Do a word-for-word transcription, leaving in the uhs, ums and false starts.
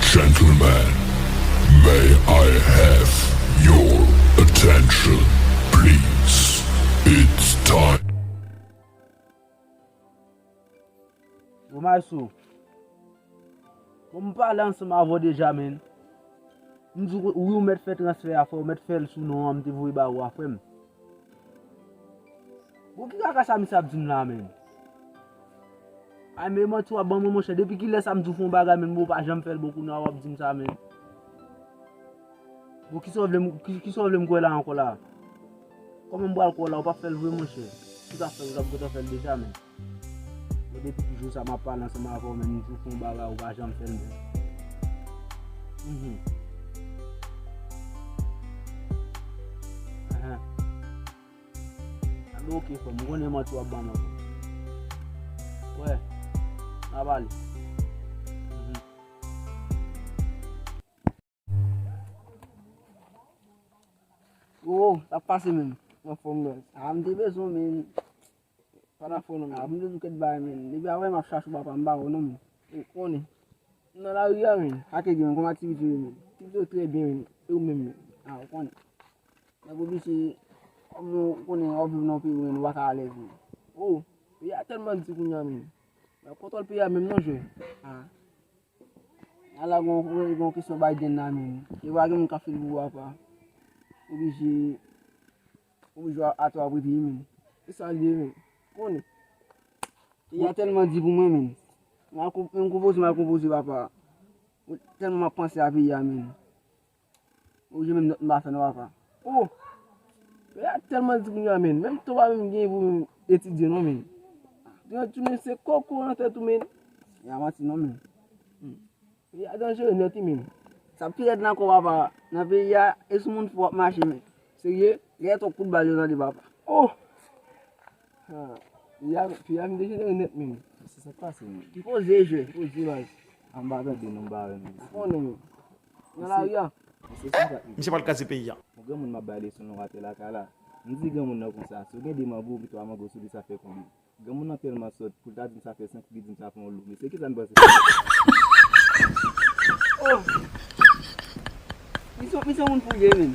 Gentlemen, may I have your attention, please? It's time. Bon, Maestro. Bon, m pale ansanm avè w deja, menn. M di w, wi, ou mèt fè transfè a, frè, ou mèt fè l sou non an m te voye ba ou a, frè m. Bon, ki kaka sa misye ap di m la, menn? Ay, men manti w ap ban mwen, monchè. Depi kilè sa m di w fè yon bagay, menn, bon, ou pa janm fè l, bon, kounye a w ap di m sa, menn. Bon, kisa w vle m, ki, kisa w vle m kwè la ankò la? Kòman m pral kwè w la, ou p ap fè l vre, monchè? Kisa w ap fè, ou t ap gentan fè l deja, menn. Bon, depi ki jou sa m ap pale ansanm avè w, menn, m di w fè yon bagay, ou pa janm fè l, menn. Mhm. Ahan. Anben, oke, frè m, m konnen manti w ap ban m ankò. Wè, n a pale. Mhm. Oh, sa ap pase, menn? Anfòm, bro. Ah, m te bezwen, menn. Pa nan fò non, ah, m te sou kèk bagay, menn. Depi avè m ap chache w, papa, m pa wè w non, menn. Ou konnen. M nan lari a, menn. Ake gen, kòman aktivite yo, menn? Aktivite yo trè byen, menn. E ou menm, menn? Ah, ou konnen. Nèg oblije, kòm ou konnen, w ap viv nan yon peyi, menn, ou pa ka alèz, menn. Oh, peyi a tèlman di kounye a, menn. Nan kontwòl peyi a menm non, jwè. Ah. Ala gon, gon kesyon Biden la, menn. E pa gen moun k ap fè l pou ou, apa. Oblije, oblije atò ap retire, menn. E sa l ye, menn. Konnen. Peyi a tèlman di pou mwen, menn. M al konp-, m konpoze, m al konpoze, papa. Tèlman m ap panse a peyi a, menn. Ou je menm nòt m pa fè non, papa. Oh! Peyi a tèlman di kounye a, menn. Menm tan w pa menm gen pou menm etidye non, menn. Gen yon ti menm se koko nan tèt ou, menn. Ya manti non, menn. Hmm. Peyi a danjere nèt, wi, menn. Sa pi rèd la ankò, papa. Nan peyi a, e sou moun fou w ap mache, menn. Serye? Gade twòp kout bal yo tande, papa. Oh! Ha. Peyi a, peyi a vin dejenere nèt, menn. Se sa k pase, menn. Poze jwè. Poze, baz. Anba tande non, m pa wè, menn. Ou konnen, menn. Nan lari a. Misye pral kraze peyi a. Yon granmoun m ap bay leson nan watè lakay la. M di granmoun nan konsa, si w gen de mango, ou gen twa mango sou li, sa fè konbyen? Granmoun nan tèlman sòt, pou l ta di m sa fè senk, pou li di m sa fè yon lou. Mesye, kisa n panse? Oh! Misye, misye moun fouye, menn.